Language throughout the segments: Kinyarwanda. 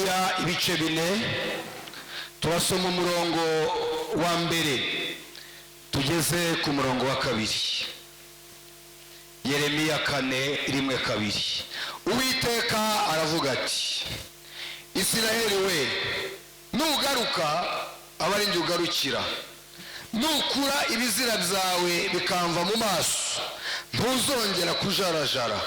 Yeremiya ibice 4, turasoma umurongo wa 1 tugeze ku murongo wa 2. Yeremiya 4, 1, 2. Uwiteka aravuga ati: "Isiraheli we, nugaruka aba ari njye ugarukira, nukura ibizira byawe bikamva mu maso, ntuzongera kujarajara,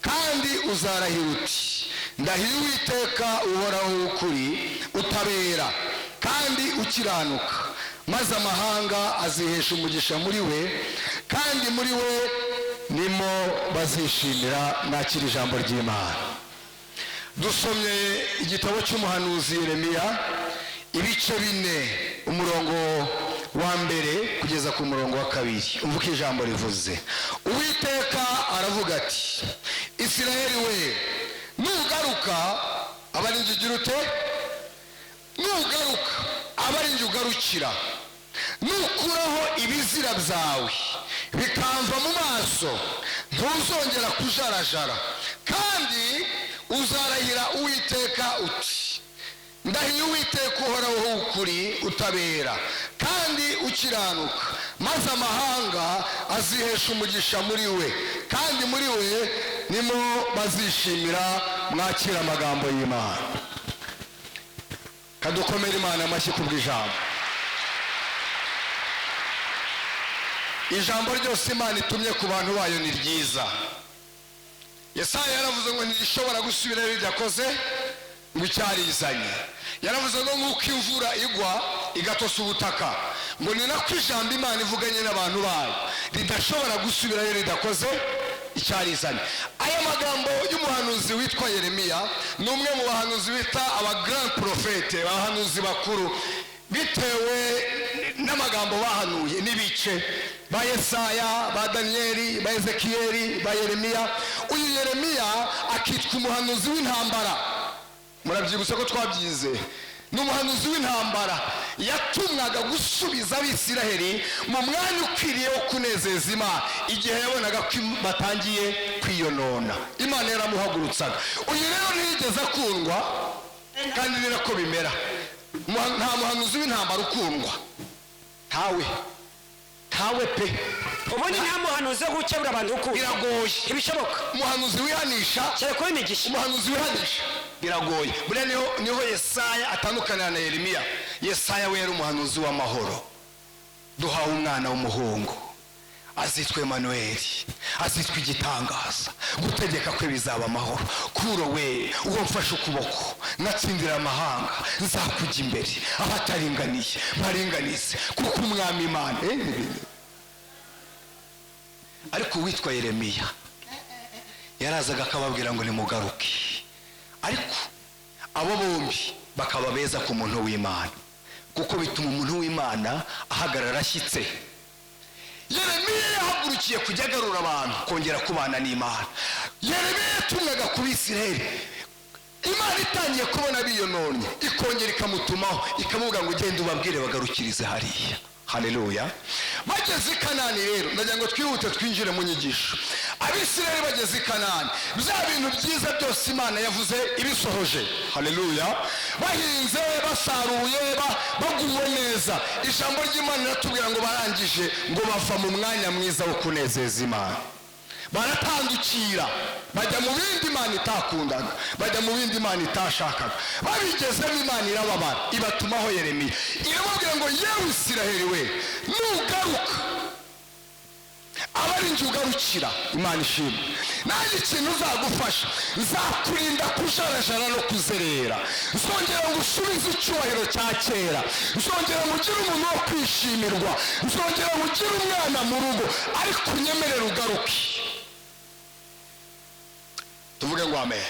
kandi uzarahira uti: 'Ndahiye Uwiteka uhoraho w'ukuri, utabera kandi ukiranuka,' maze amahanga azihesha umugisha muri we, kandi muri we nimo bazishimira." Nakira ijambo ry'Imana. Dusomye igitabo cy'umuhanuzi Yeremiya ibice 4, umurongo wa 1 kugeza ku murongo wa 2. Umva uko ijambo rivuze. Uwiteka aravuga ati: "Isiraheli we, nugaruka aba ari njye ugira ute? Nugaruka aba ari njye ugarukira, nukuraho ibizira byawe bikamva mu maso, ntuzongera kujarajara, kandi uzarahira Uwiteka uti: 'Ndahiye Uwiteka uhoraho w'ukuri, utabera kandi ukiranuka,' maze amahanga azihesha umugisha muri we, kandi muri we nimo bazishimira." Mwakira amagambo y'Imana. Kadukomere Imana amashyi kubw'ijambo. Ijambo ryose Imana itumye ku bantu bayo ni ryiza. Yesaya yaravuze ngo ntirishobora gusubirayo ridakoze ngo icyarizanye. Yaravuze ngo nk'uko imvura igwa igatosa ubutaka, ngo ni nako ijambo Imana ivuganye n'abantu bayo ridashobora gusubirayo ridakoze icyarizanye. Aya magambo y'umuhanuzi witwa Yeremiya ni umwe mu bahanuzi bita aba grand prophète, abahanuzi bakuru, bitewe n'amagambo bahanuye n'ibice ba Yesaya, ba Daniyeli, ba Ezekiyeli, ba Yeremiya. Uyu Yeremiya akitwa umuhanuzi w'intambara. Murabyibutsa ko twabyize. Ni umuhanuzi w'intambara, yatumwaga gusubiza Abisiraheli mu mwanya ukwiriye wo kunezeza Imana. Igihe yabonaga ko batangiye kwiyonona, Imana yaramuhagurutsaga. Uyu rero ntiyigeze akundwa, kandi ni nako bimera. Nta muhanuzi w'intambara ukundwa, ntawe, ntawe pe. Ubundi nta muhanuzi wo gukebura abantu ukundwa. Biragoye. Ntibishoboka. Umuhanuzi wihanisha Kereka kuba imigisha. Umuhanuzi wihanisha biragoye. Buriya niho Yesaya atandukanira na Yeremiya. Yesaya we yari umuhanuzi w'amahoro. "Duhawe umwana w'umuhungu, azitwa Emanuweli, azitwa igitangaza, gutegeka kwe bizaba amahoro. Kuro we, uwo mfashe ukuboko natsindira amahanga, nzakujya imbere, abataringaniye baringanize, kuko Umwami Imana." Ariko uwitwa Yeremiya yarazaga akababwira ngo nimugaruke. Ariko abo bombi bakaba beza ku muntu w'Imana, kuko bituma umuntu w'Imana ahagarara ashyitse. Yeremiya yahagurukiye kujya agarura abantu kongera kubana n'Imana. Yeremiya yatumwaga ku Bisiraheli. Imana itangiye kubona biyononye, ikongera ikamutumaho, ikamubwira ngo ugende ubabwire bagarukirize hariya. Haleluya! Bageze i Kanani rero, ndagira ngo twihute twinjire mu nyigisho. Abisirayeli bageze i Kanani, bya bintu byiza byose Imana yavuze ibisohoje. Haleluya! Bahinze, basaruye, baguwe neza. Ijambo ry'Imana riratubwira ngo barangije ngo bava mu mwanya mwiza wo kunezeza Imana, baratandukira, bajya mu bindi Imana itakundaga, bajya mu bindi Imana itashakaga. Babigezemo, Imana irababara, ibatumaho Yeremiya, iramubwira ngo: "Yewe Isiraheli we, nugaruka aba ari njye ugarukira." Imana ishimwe. "Nanjye ikintu uzagufasha, nzakurinda kujarajara no kuzerera, nzongera ngo usubize icyubahiro cya kera, nzongera ngo ugire umuntu wo kwishimirwa, nzongera ngo ugire umwana mu rugo, ariko unyemerere ugaruke." Tuvuge ngo amen.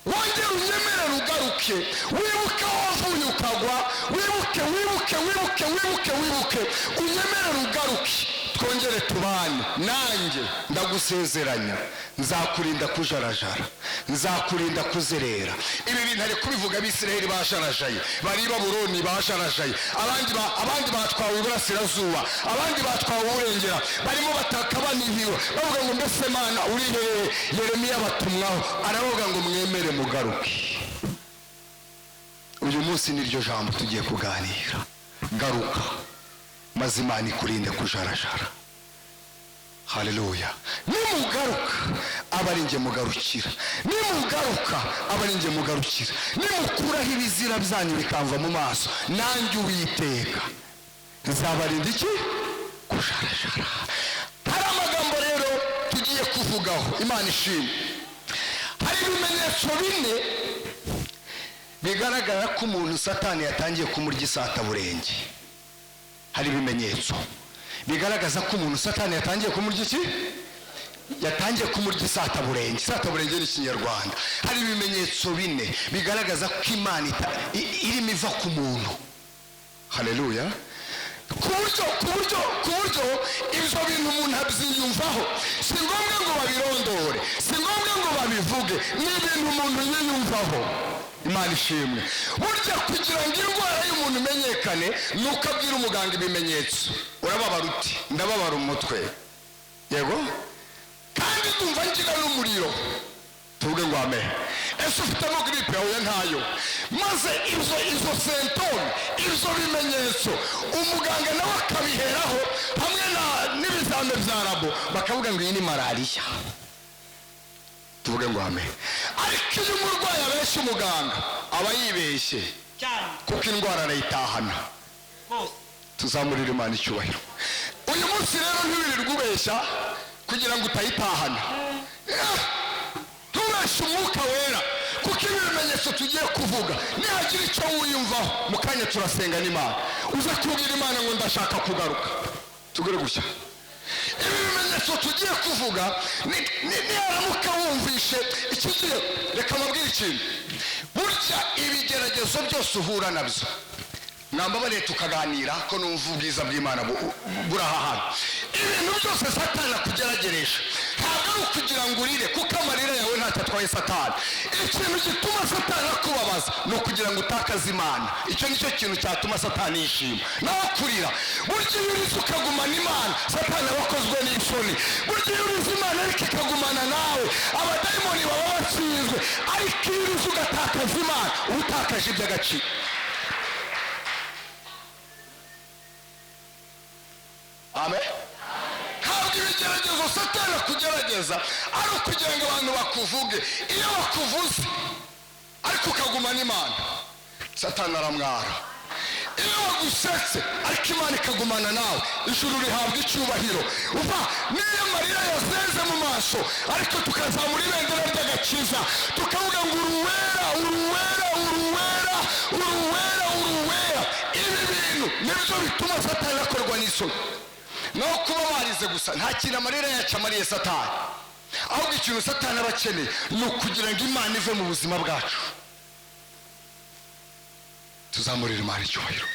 "Wongere unyemerere ugaruke, wibuke aho wavuye ukagwa, wibuke, wibuke, wibuke, wibuke, wibuke, unyemerere ugaruke, twongere tubane. Nanjye ndagusezeranya, nzakurinda kujarajara, nzakurinda kuzerera." Ibi bintu ari kubivuga Abisiraheli bajarajaye, bari i Babuloni bajarajaye, abandi batwawe iburasirazuba, abandi batwawe uburengera, barimo bataka banihiwe, bavuga ngo: "Mbese Mana, uri hehe?" Yeremiya batumwaho, aravuga ngo: "Mwemere mugaruke." Uyu munsi niryo jambo tugiye kuganira. Garuka maze Imana ikurinde kujarajara. Haleluya. Nimugaruka aba ari njye mugarukira, nimugaruka aba ari njye mugarukira, nimukuraho ibizira byanyu bikamva mu maso, nanjye Uwiteka nzabarinda iki? Kujarajara. Hari amagambo rero tugiye kuvugaho. Imana ishimwe. Hari ibimenyetso bine bigaragara ko umuntu Satani yatangiye kumurya isataburenge. Hari ibimenyetso bigaragaza ko umuntu Satani yatangiye kumurya iki? Yatangiye kumurya isataburenge. Isataburenge ni Ikinyarwanda. Hari ibimenyetso bine bigaragaza ko Imana irimo iva ku muntu. Haleluya. Ku buryo ibyo bintu umuntu abyiyumvaho. Si ngombwa ngo babirondore, si ngombwa ngo babivuge, ni ibintu umuntu yiyumvaho. Imana ishimwe. Burya kugira ngo indwara y'umuntu imenyekane ni uko abwira umuganga ibimenyetso. Urababara uti: "Ndababara umutwe." "Yego." "Kandi ndumva ngira n'umuriro." Tuvuge ngo amen. "Ese ufitemo grippe?" "Oya, ntayo." Maze izo symptômes, ibyo bimenyetso, umuganga nawe akabiheraho hamwe n'ibizame bya labo, bakavuga ngo iyi ni malariya. Tuvuge ngo amen. Ariko iyo umurwayi abeshya umuganga, aba yibeshye Cyane. kuko indwara arayitahana. Rwose. Tuzamurire Imana icyubahiro. Uyu munsi rero ntiwirirwe ubeshya kugira ngo utayitahana. Ntubeshye Umwuka Wera, kuko ibi bimenyetso tugiye kuvuga, nihagira icyo wiyumvaho, mu kanya turasenga n'Imana, uza kubwira Imana ngo ndashaka kugaruka. Tugure gushya. Ibi bimenyetso tugiye kuvuga, niharamuka wumvishe ikigiye, reka mabwire ikintu. Burya ibigeragezo byose uhura nabyo, mwambabariye tukaganira, ko numva ubwiza bw'Imana buri aha hantu. Ibintu byose Satani akugerageresha ntabwo ari ukugira ngo urire, kuko amarira yawe ntacyo atwaye Satani. Ikintu gituma Satani akubabaza ni ukugira ngo utakaze Imana. Icyo ni cyo kintu cyatuma Satani yishima. Naho kurira, burya iyo urize ukagumana Imana, Satani aba akozwe n'isoni. Burya iyo urize, Imana ariko ikagumana nawe, abadayimoni baba batsinzwe. Ariko iyo urize ugatakaza Imana, uba utakaje iby'agaciro. Amen. Ntabwo ibigeragezo Satani akugerageza ari ukugira ngo abantu bakuvuge. Iyo bakuvuze ariko ukagumana Imana, Satani aramwara. Iyo bagusetse ariko Imana ikagumana nawe, ijuru rihabwa icyubahiro. Uva niyo amarira yazeze mu maso, ariko tukazamura ibendera ry'agakiza, tukavuga ngo uruwera, uruwera, uruwera, uruwera, uruwera. Ibi bintu nibyo bituma Satani akorwa n'isoni. Naho kuba warize gusa, nta kintu amarira yacu amariye Satani. Ahubwo ikintu Satani aba akeneye ni ukugira ngo Imana ive mu buzima bwacu. Tuzamurire Imana icyubahiro.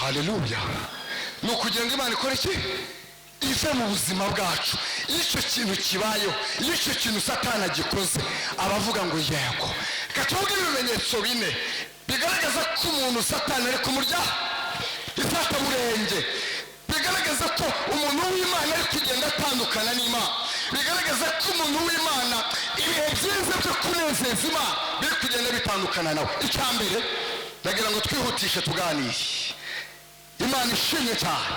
Haleluya. Ni ukugira ngo Imana ikore iki? Ive mu buzima bwacu. Iyo icyo kintu kibayeho, iyo icyo kintu Satani agikoze, aba avuga ngo yego. Reka tuvuge ibimenyetso bine bigaragaza ko umuntu Satani ari kumurya isataburenge, bigaragaza ko umuntu w'Imana ari kugenda atandukana n'Imana, bigaragaza ko umuntu w'Imana ibihe byiza byo kunezeza Imana biri kugenda bitandukana nawe. Icya mbere, ndagira ngo twihutishe tuganire. Imana ishimwe cyane.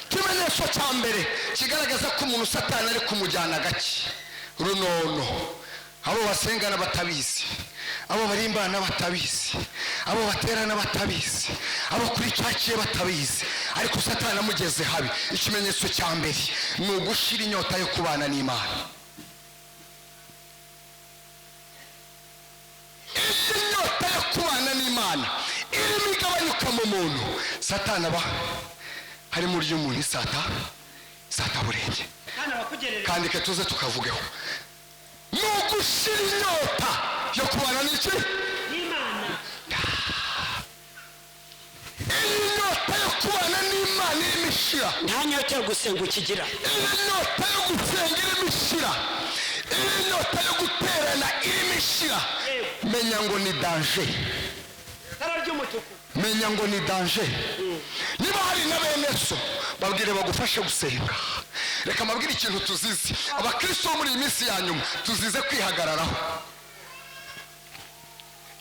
Ikimenyetso cya mbere kigaragaza ko umuntu Satani ari kumujyana gake runono, abo basengana batabizi, abo barimbana batabizi, abo baterana batabizi, abo kuri cyaciye batabizi, ariko Satani amugeze habi. Ikimenyetso cya mbere ni ugushira inyota yo kubana n'Imana. Iyo inyota yo kubana n'Imana irimo igabanyuka mu muntu, Satani aba harimo urya umuntu isataburenge. Kandi abakugerereza. Kandi ke tuze tukavugeho, ni ugushira inyota yo kubana n'iki? N'Imana. Iyi nyota yo kubana n'Imana irimo ishira, Nta nyota yo gusenga ukigira. iyi nyota yo gusenga irimo ishira, iyi nyota yo guterana irimo ishira, menya ngo ni danger. Itara ry'umutuku. Menya ngo ni danger. Niba hari na bene so, babwire bagufashe gusenga. Reka mbabwire ikintu tuzize. Abakristo bo muri iyi minsi ya nyuma tuzize kwihagararaho,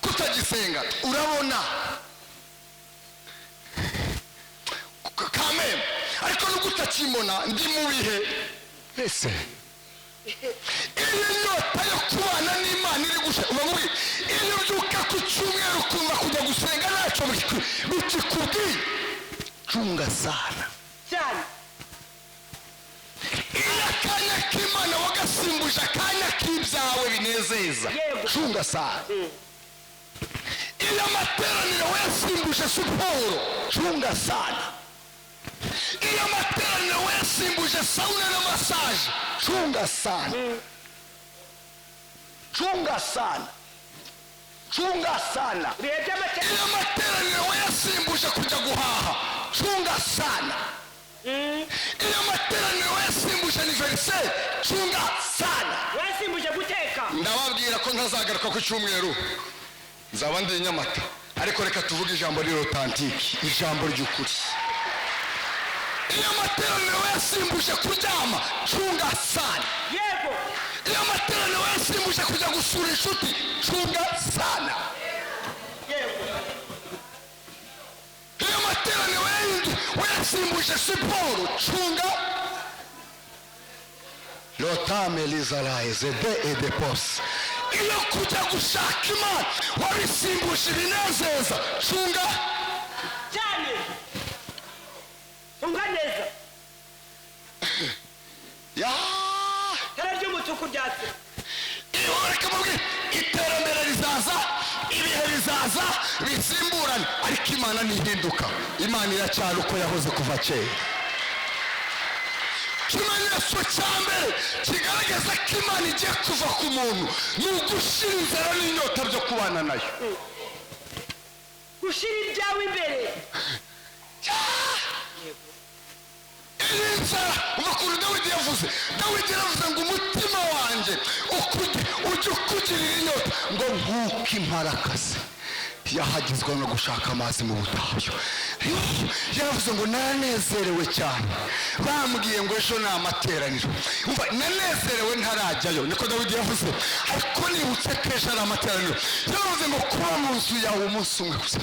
kuko Tutagisenga, urabona kameme, ariko nubwo utakimbona ndi mu bihe. Ese iyo nyota yo kubana n'Imana iri gusha, uba mubi. Iyo ubyuka ku cyumweru ukumva kujya gusenga ntacyo bikikubwiye, cunga sana. Cyane. Iyo akanya k'Imana wagasimbuje akanya k'ibyawe binezeza, cunga sana. Iyo amateraniro wayasimbuje siporo, cunga sana. Iyo amateraniro wayasimbuje sauna na massage, cunga sana, cunga sana, cunga sana. Ibihe by'amateka. Iyo amateraniro wayasimbuje kujya guhaha, cunga sana. Iyo amateraniro wayasimbuje anniversaire, cunga sana. Wasimbuje guteka. Ndababwira ko ntazagaruka ku cyumweru, nzaba ndi i Nyamata, ariko reka tuvuge ijambo riri authentique, ijambo ry'ukuri. Iyo amateraniro wayasimbuje kuryama, cunga sana. Iyo amateraniro wayasimbuje kujya gusura inshuti, cunga sana. Iyo amateraniro wayasimbuje siporo, cunga. Lotame lizaraye zede edepos. Iyo kujya gushaka Imana wabisimbuje ibinezeza, cunga. Cyane, cunga neza. Ya. Itara ry'umutuku ryatse. Iyo, reka mubwire, iterambere rizaza, ibihe bizaza bisimburane, ariko Imana ntihinduka. Imana iracyari uko yahoze kuva kera. Ikimenyetso cya mbere kigaragaza ko Imana igiye kuva ku muntu ni ugushira inzara n'inyota byo kubana nayo. Gushyira ibyawe imbere. Iyi nzara, ukuntu Dawidi yavuze, Dawidi yaravuze ngo: "Umutima wanjye ujye ukugirira inyota," ngo nk'uko imparakazi yahagizwa no gushaka amazi mu butayu. Yaravuze ngo: "Naranezerewe cyane bambwiye ngo ejo ni amateraniro." Umva, "Nanezerewe ntarajyayo," niko Dawidi yavuze, "ariko nibutse ko ejo ari amateraniro." Yaravuze ngo: "Kuba mu nzu yawe umunsi umwe gusa."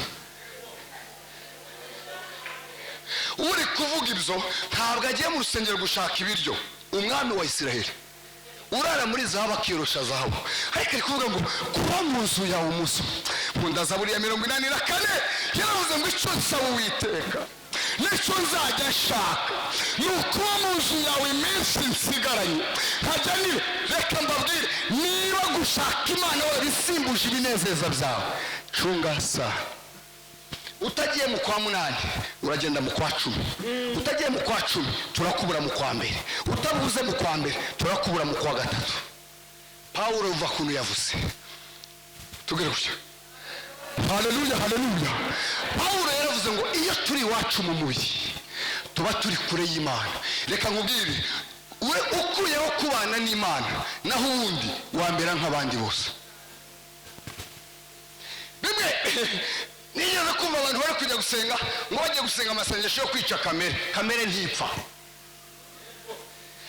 Uri kuvuga ibyo ntabwo agiye mu rusengero gushaka ibiryo. Umwami wa Isiraheli urara muri zahabu, akiyorosha zahabu, ariko ari kuvuga ngo kuba mu nzu yawe umunsi umwe. Nkunda Zaburi ya 84. Yaravuze ngo: "Icyo nsaba Uwiteka n'icyo nzajya nshaka ni ukuba mu nzu yawe iminsi nsigaranye, nkajya niba." Reka mbabwire, niba gushaka Imana warabisimbuje ibinezeza byawe, cunga saa. Utagiye mu kwa munani, uragenda mu kwa 10. Utagiye mu kwa 10, turakubura mu kwa mbere. Utabuze mu kwa mbere, turakubura mu kwa gatatu. Pawulo, uva kuntu yavuze, tugere gutya. Haleluya, haleluya! Pawulo yaravuze ngo: "Iyo turi iwacu mu mubiri, tuba turi kure y'Imana." Reka nkubwire, we ukuyeho kubana n'Imana, naho ubundi wambera nk'abandi bose. Bimwe nigeze kumva, abantu bari kujya gusenga ngo bagiye gusenga amasengesho yo kwica kamere. Kamere ntipfa,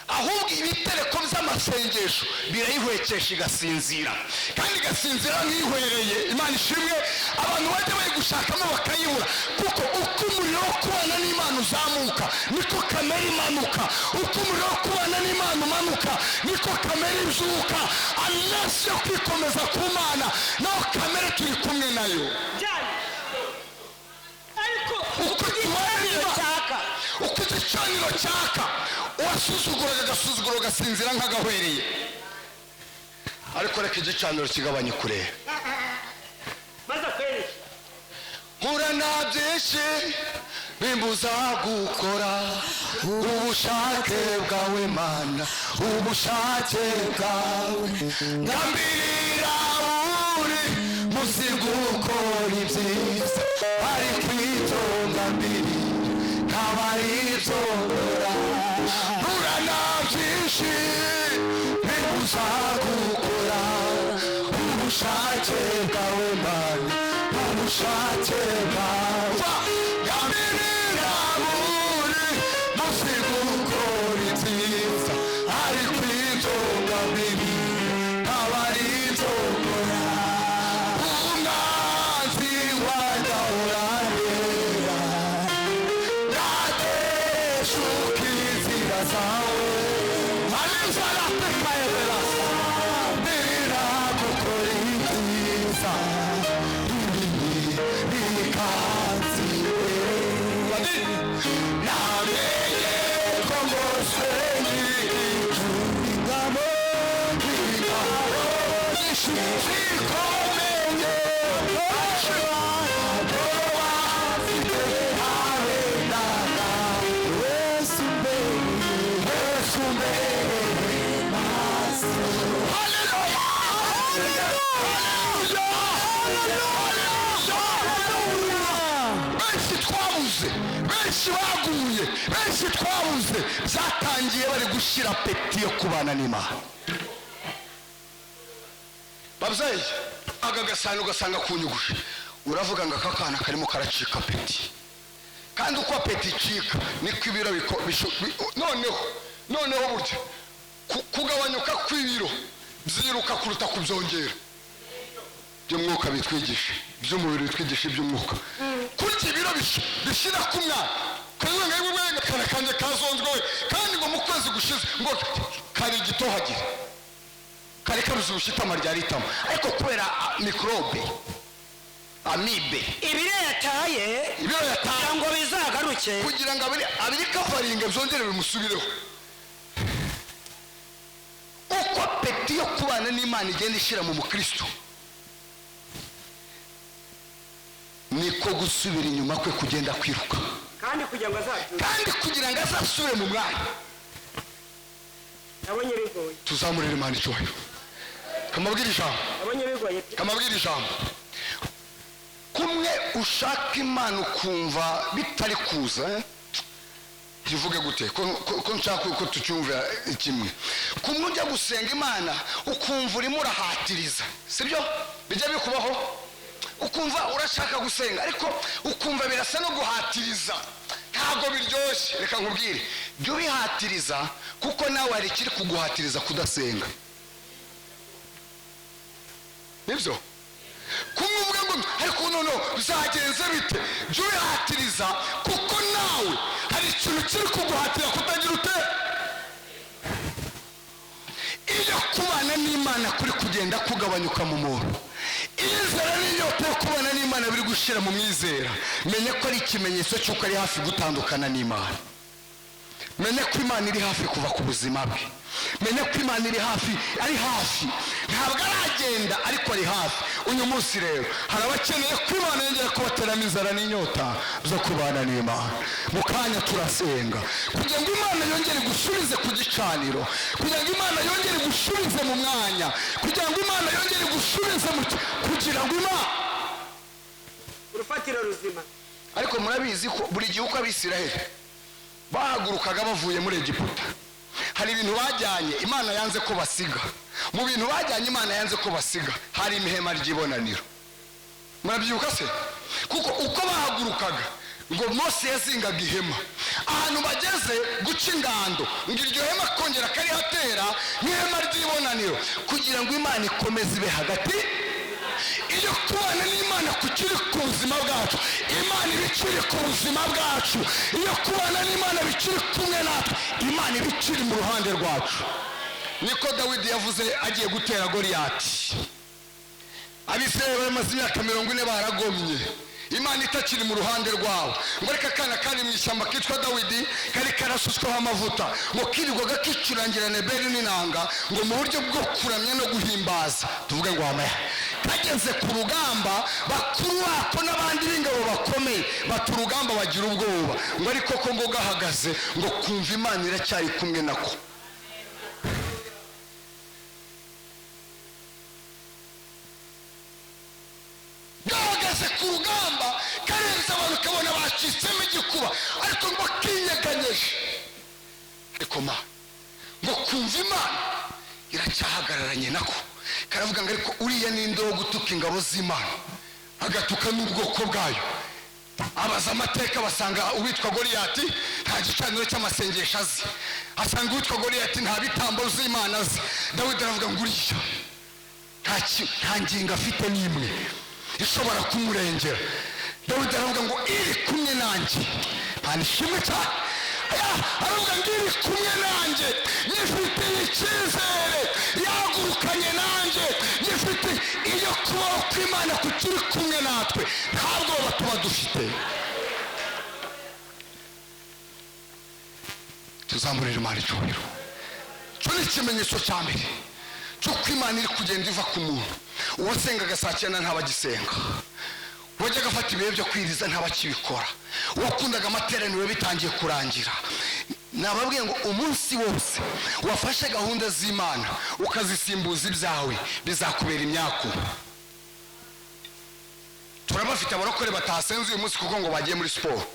ahubwo ibitereko by'amasengesho birayihwekesha, igasinzira, kandi igasinzira nk'ihwereye. Imana ishimwe. Abantu bajya bayigushakamo bakayibura, kuko uko umuriro wo kubana n'Imana uzamuka, niko kamere imanuka. Uko umuriro wo kubana n'Imana umanuka, niko kamere ibyuka. Amesi yo kwikomeza ku Mana, naho kamere turi kumwe nayo. Cyane, ariko uko tubana igicaniro n'Imana, cyaka, uko igicaniro cyaka, uwasuzuguraga agasuzuguro gasinzira nk'agahwereye. Ariko reka igicaniro kigabanye kureba. Maze akwereke. Mpura na byinshi bimbuza gukora ubushake bwawe, Mana, ubushake bwawe. Ngambirira buri munsi gukora ibyiza, ariko ibyo ngambiriye ntaba ari ibyo nkora. Mpura na byinshi bimbuza gukora ubushake bwawe, Mana, ubushake bwawe. Ngambirira buri munsi gukora ibyiza, ariko ibyo ngambiriye ntaba ari ibyo nkora. Umwami Shuka inzira zawe arizaratekayebelasa mbirira gukora ibyiza ibibi bikanzibere namenye ko ngoswe n'igicu ingabo ingabo nyinshi zikomeye Yesu mbere Yesu mbere maso. Benshi twabuze, benshi baguye, benshi twabuze, byatangiye bari gushyira peti yo kubana n'Imana. Babyeyi, aka gasahani ugasanga kunyuguje, uravuga ngo aka kana karimo karacika peti, kandi uko apeti icika niko ibiro noneho burya kugabanyuka kw'ibiro byiruka kuruta kubyongera. By'umwuka bitwigisha, by'umubiri bitwigisha iby'umwuka. Kurya ibiro bishyira ku mwana kazenga y'ubwenga kana kanjye kazonzwe we, kandi ngo mu kwezi gushize ngo kari igitohagire, kari karuzi ubushitama rya ritama, ariko kubera mikrobe amibe Ibiro yataye ibiro yataye kugira ngo bizagaruke, kugira ngo abiri kavaringa byongere bimusubireho. Uko peti yo kubana n'Imana igenda ishira mu mukristo, niko gusubira inyuma kwe kugenda kwiruka, kandi kugira ngo azabyuke, kandi kugira ngo azasubire mu mwanya. Nabonye bigoye. Tuzamurire Imana icyubahiro. Kamabwira ijambo, Nabonye bigoye. kamabwira ijambo. Kumwe ushaka Imana ukumva bitari kuza, ntivuge gute ko nshaka ko tucyumva kimwe. Kumwe ujya gusenga Imana ukumva urimo urahatiriza, sibyo bijya bikubaho? Ukumva urashaka gusenga ariko ukumva birasa no guhatiriza, ntabwo biryoshye. Reka nkubwire, jya ubihatiriza kuko nawe hari ikiri kuguhatiriza kudasenga, nibyo? Kumwe uvuga ngo ariko noneho bizagenze bite, jya ubihatiriza kuko nawe hari ikintu kiri kuguhatira kutagira ute. Iyo kubana n'Imana kuri kugenda kugabanyuka mu muntu, iyo inzara n'inyota yo kubana n'Imana biri gushira mu mwizera, menya ko ari ikimenyetso cy'uko ari hafi gutandukana n'Imana. Menya ko Imana iri hafi kuva ku buzima bwe. Menya ko Imana iri hafi, ari hafi, ntabwo aragenda ariko ari hafi. Uyu munsi rero hari abakeneye ko Imana yongera kubateramo inzara n'inyota zo kubana n'Imana. Mu kanya turasenga kugira ngo Imana yongere gusubize ku gicaniro, kugira ngo Imana yongere gusubize mu mwanya, kugira ngo Imana yongere gusubize mu kugira ngo Imana urufatiro ruzima. Ariko murabizi ko buri gihe uko Abisiraheli bahagurukaga bavuye muri Egiputa, hari ibintu bajyanye Imana yanze ko basiga. Mu bintu bajyanye Imana yanze ko basiga hari ihema ry'ibonaniro. Murabyibuka se? Kuko uko bahagurukaga ngo Mose yazingaga ihema, ahantu bageze guca ingando ngo iryo hema kongera karihatera nk'ihema ry'ibonaniro, kugira ngo Imana ikomeze ibe hagati. Iyo kubana n'Imana kukiri ku buzima bwacu, Imana iba ikiri ku buzima bwacu. Iyo kubana n'Imana bikiri kumwe natwe, Imana iba ikiri mu ruhande rwacu. Niko Dawidi yavuze agiye gutera Goliyati. Abisirayeli bamaze imyaka 40 baragomye, Imana itakiri mu ruhande rwabo. Ngo reka akana kari mu ishyamba kitwa Dawidi kari karasutsweho amavuta, ngo kirirwaga kicurangira neberi n'inanga, ngo mu buryo bwo kuramya no guhimbaza. Tuvuge ngo amen. Kageze ku rugamba, bakuru bako n'abandi b'ingabo bakomeye bata urugamba bagira ubwoba, ngo ariko ko ngo gahagaze ngo kumva Imana iracyari kumwe nako. Gahagaze ku rugamba karenze abantu kabona bacitsemo igikuba, ariko ngo kinyeganyeje, ariko ma ngo kumva Imana iracyahagararanye nako. Karavuga ngo ariko uriya ninde wo gutuka ingabo z'Imana agatuka n'ubwoko bwayo? Abaza amateka basanga uwitwa Goliyati nta gicaniro cy'amasengesho azi, asanga uwitwa Goliyati nta bitambo z'Imana azi. Dawidi aravuga ngo uriya nta ngingo afite n'imwe ishobora kumurengera. Dawidi aravuga ngo iri kumwe nanjye, Imana ishimwe cyane. Aravuga ngo iri kumwe nanjye, nyifitiye icyizere, yagurukanye nanjye, nyifite. Iyo kubaho kw'Imana kukiri kumwe natwe, nta bwoba tuba dufite. Tuzamurire Imana icyubahiro. Icyo ni ikimenyetso cya mbere cy'uko Imana iri kugenda iva ku muntu. Uwasengaga saa 9 ntabagisenga, uwajyaga afata ibihe byo kwiriza ntabakibikora, uwakundaga amateraniro bitangiye kurangira. Nababwiye ngo umunsi wose wafashe gahunda z'Imana ukazisimbuza ibyawe, bizakubera imyaku. Turabafite abarokore batasenze uyu munsi kuko ngo bagiye muri siporo,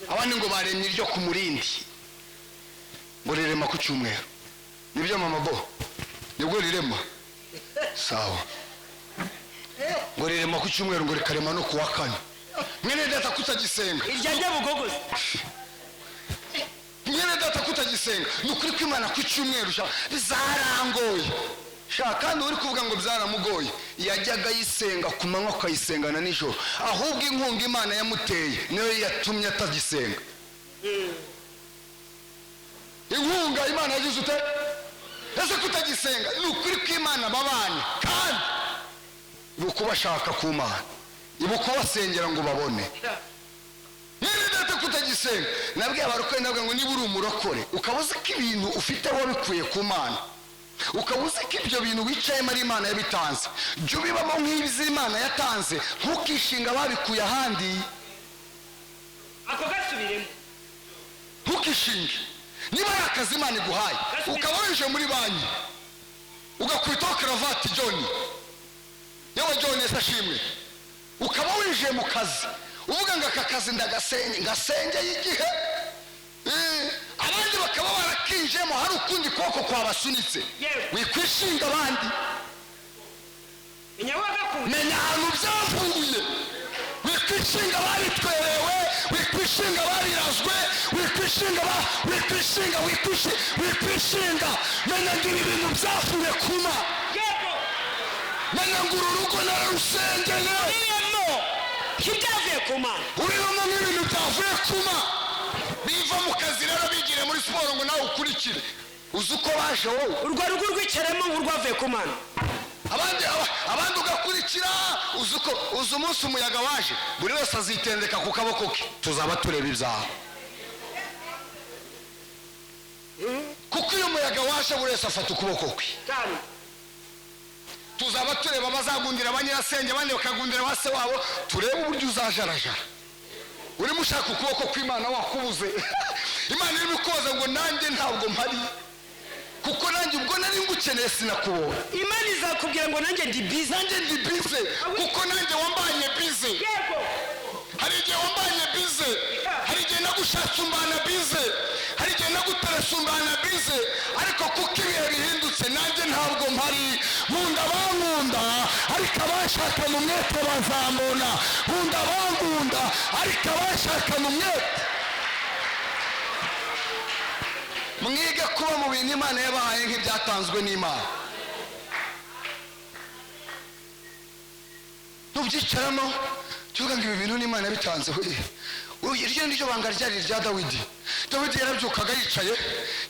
abandi ngo baremye iryo ku murindi, ngo rirema ku cyumweru. Nibyo mama bo, nibwo rirema sawa, ngo rirema ku cyumweru, ngo rikarema no ku wa kane. Mwene data kutagisenga, mwene data kutagisenga, ni ukuri kw'Imana ku cyumweru bizarangoye. Kandi uri kuvuga ngo byaramugoye, yajyaga ayisenga ku manywa akayisenga na nijoro, ahubwo inkunga Imana yamuteye niyo yatumye atagisenga. Inkunga Imana yagize ute ese kutagisenga? Ni ukuri kw'Imana babana, kandi ibuka ubashaka ku Mana, ibuka ubasengera ngo babone. Mwene data kutagisenga, nabwiye abarokore, nabwiye ngo niba uri umurokore ukaba uzi ko ibintu ufite wabikuye ku Mana, ukaba uzi ko ibyo bintu wicayemo ari Imana yabitanze, jya ubibamo nk'ibyo Imana yatanze, ntukishinga babikuye ahandi. Ako gasubiremo. Ntukishinge. Niba ari akazi Imana iguhaye, ukaba winjiye muri banki ugakubitaho karavati, John, yewe John ese ashimwe, ukaba winjiye mu kazi uvuga ngo aka kazi ndagasenge, ngasengeye igihe, abandi bakaba barakinjiyemo hari ukundi kuboko kwabasunitse, wikwishinga abandi. Menya ahantu byavuye. Wikwishinga ababitwerewe, wikwishinga ababirazwe, wikwishinga, wikwishinga, wikwishinga. Menya ngo ibi bintu byavuye kuma, menya ngo uru rugo nararusengeye, ibyavuye kuma, uribamo nk'ibintu byavuye kuma. Biva mu kazi rero bigire muri siporo ngo nawe ukurikire, uzi uko baje wowe. Urwo rugo urwicaramo urwavuye ku Mana. Abandi ugakurikira, uzi uko, uzi umunsi umuyaga waje, buri wese azitendeka ku kaboko ke, tuzaba tureba ibyaha. Kuko iyo umuyaga waje buri wese afata ukuboko kwe, tuzaba tureba abazagundira abanyirasenge, abandi bakagundira ba se wabo, turebe uburyo uzajarajara urimo ushaka ukuboko kw'Imana wakubuze. Imana irimo ikubaza ngo nanjye ntabwo mpari, kuko nanjye ubwo nari ngukeneye sinakubonye. Imana izakubwira ngo nanjye ndi bize, nanjye ndi bize, kuko nanjye wambanye bize. Hari igihe wambanye bize, hari igihe nagushatse umbana bize, hari igihe naguterese umbana bize, ariko kuko ibihe bihindutse nanjye ntabwo mpari. Nkunda abankunda, ariko abashaka mu mwete bazambona. Nkunda abankunda, ariko abashaka mu mwete. Mwige kuba mu bintu Imana yabahaye nk'ibyatanzwe n'Imana. Nubyicaramo tuvuga ngo ibi bintu n'Imana yabitanze. Iryo ni ryo banga ryari rya Dawidi. Dawidi yarabyukaga yicaye,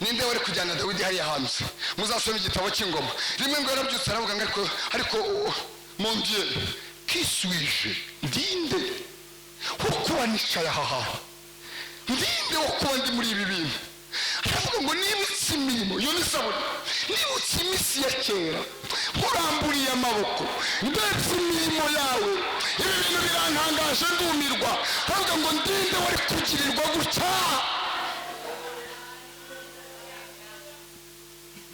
ninde wari kujyana Dawidi hariya hanze? Muzasome igitabo cy'Ingoma. Rimwe ngo yarabyutse aravuga ngo ariko mon Dieu, qui suis-je? Ndinde wo kuba nicaye aha hantu? Ndinde wo kuba ndi muri ibi bintu? Aravuga ngo nibutse imirimo, iyo ni sabuni, nibutse iminsi ya kera, nkuramburiye amaboko, ndetse imirimo yawe, ibi bintu birantangaje ndumirwa. Aravuga ngo ndinde wari kugirirwa gutya?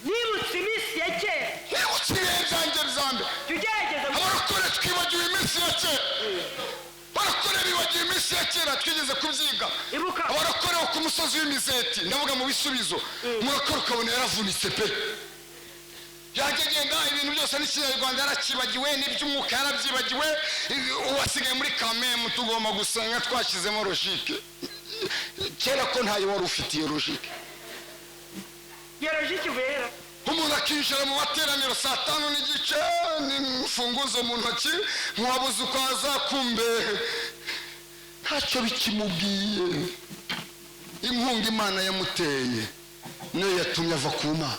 Nibutse iminsi ya kera, nibutse ibihe byanjye bya mbere. Abarokore twibagiwe iminsi ya kera, abarokore bibagiwe iminsi ya kera, twigeze kubyiga. Abarokore bo ku musozi w'Imizeti, ndavuga mu bisubizo, umurokore ukabona yaravunitse pe, yajya agenda ibintu byose n'ikinyarwanda yarakibagiwe, n'iby'umwuka yarabyibagiwe, uwasigaye muri kamemu. Tugomba gusenga twashyizemo logique. Kera ko ntayo wari ufitiye logique. Umuntu akinjira mu materaniro saa 5:30 n'imfunguzo mu ntoki, ntiwabuze uko aza, kumbe Ntacyo bikimubwiye. Inkunga Imana yamuteye niyo yatumye ava ku Mana.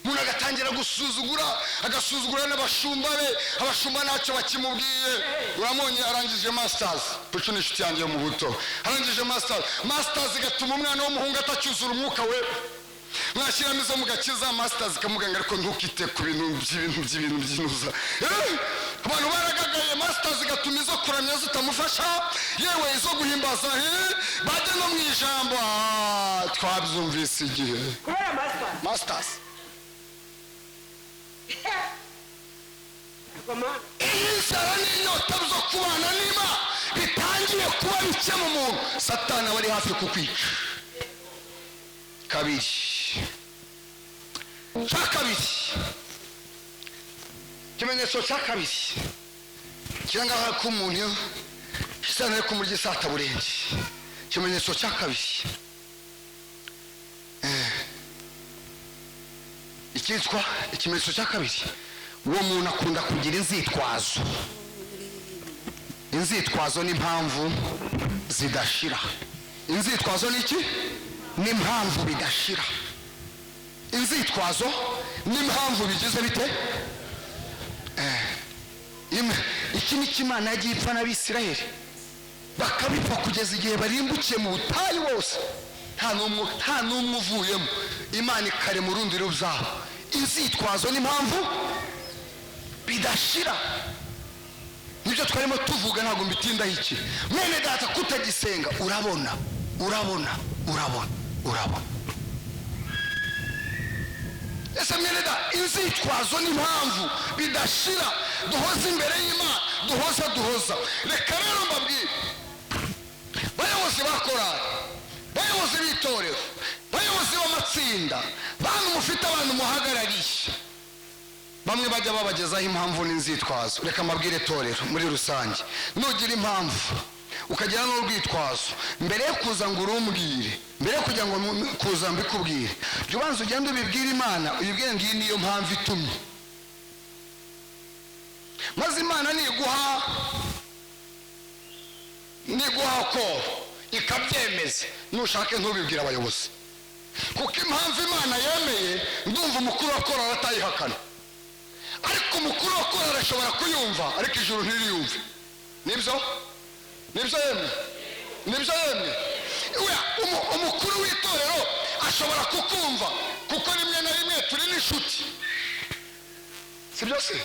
Umuntu agatangira gusuzugura, agasuzugura n'abashumba be. Abashumba ntacyo bakimubwiye. Uramubonye arangije masters. Pucu ni inshuti yanjye yo mu buto. Arangije masters, masters igatuma umwana w'umuhungu atacyuzura umwuka we. Mwashyiramo izo mu gakiza, masters ikamuganga, ariko ntukite ku bintu by'ibintu by'ibintu by'inuza. Abantu baragagaye. Masters igatuma izo kuramya zitamufasha, yewe izo guhimbaza, bajya no mu ijambo, twabyumvise igihe. Kubera masters. Masters. Goma. Inzara n'inyota byo kubana niba bitangiye kuba bike mu muntu, Satani aba ari hafi kukwica. Kabiri, cya kabiri, ikimenyetso cya kabiri kiranga ko umuntu Satani ari kumurya isataburenge, ikimenyetso cya kabiri, icyitwa ikimenyetso cya kabiri, uwo muntu akunda kugira inzitwazo, inzitwazo n'impamvu zidashira. Inzitwazo ni iki? N'impamvu bidashira. Inzitwazo n'impamvu bigize bite? Iki ni cyo Imana yagiye ipfa n'Abisirayeli, bakabipfa kugeza igihe barimbukiye mu butayu bose, nta n'umwe uvuyemo. Imana ikarema urundi rubyaro. Inzitwazo n'impamvu bidashira, nibyo twarimo tuvuga, ntabwo mbitindaho. Iki, mwene data, kutagisenga, urabona, urabona, urabona, urabona. Ese mwene data, inzitwazo n'impamvu bidashira duhoza imbere y'Imana, duhoza, duhoza. Reka rero mbabwire, bayobozi ba korali, bayobozi b'itorero, bayobozi b'amatsinda, bantu mufite abantu muhagarariye, bamwe bajya babagezaho impamvu n'inzitwazo. Reka mbabwire itorero muri rusange: nugira impamvu ukagira n'urwitwazo, mbere yo kuza ngo urumbwire, mbere yo kugira ngo kuza mbikubwire, jya ubanza ugende ubibwire Imana, uyibwire ngo iyi niyo mpamvu itumye. Maze Imana niguha ko ikabyemeza, nushake ntubibwire abayobozi, kuko impamvu Imana yemeye, ndumva umukuru wa korali atayihakana. Ariko umukuru wa korali ashobora kuyumva, ariko ijuru ntiriyumve. Nibyo, nibyo yemwe, nibyo yemwe. Umukuru w'itorero ashobora kukumva, kuko rimwe na rimwe turi n'inshuti, si byo se?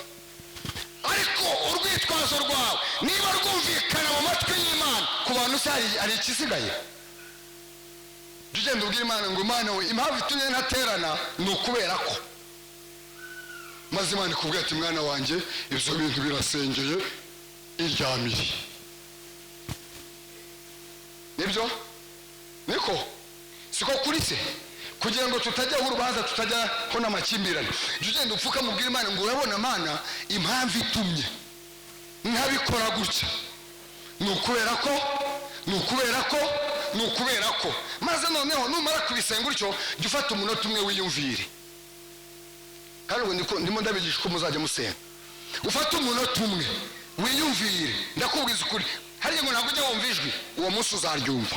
Ariko urwitwazo rwawe niba rwumvikana mu matwi y'Imana, ku bantu se hari ikisigaye? Jya ugenda ubwira Imana ngo: "Imana we, impamvu itumye ntaterana ni ukubera ko." Maze Imana ikubwira ati: "Mwana wanjye, ibyo bintu birasengeye, iryamire." Nibyo, niko siko kuri se? Kugira ngo tutajyaho urubanza, tutajyaho n'amakimbirane, jya ugenda upfuka mubwira Imana ngo: "Urabona Mana, impamvu itumye ntabikora gutya ni ukubera ko, ni ukubera ko, ni ukubera ko." Maze noneho numara kubisenga utyo, jya ufata umunota umwe wiyumvire. Kandi ubwo ndimo ndabigisha uko muzajya musenga. Ufate umunota umwe wiyumvire. Ndakubwiza ukuri, hariya ngo ntabwo ujya wumva ijwi, uwo munsi uzaryumva.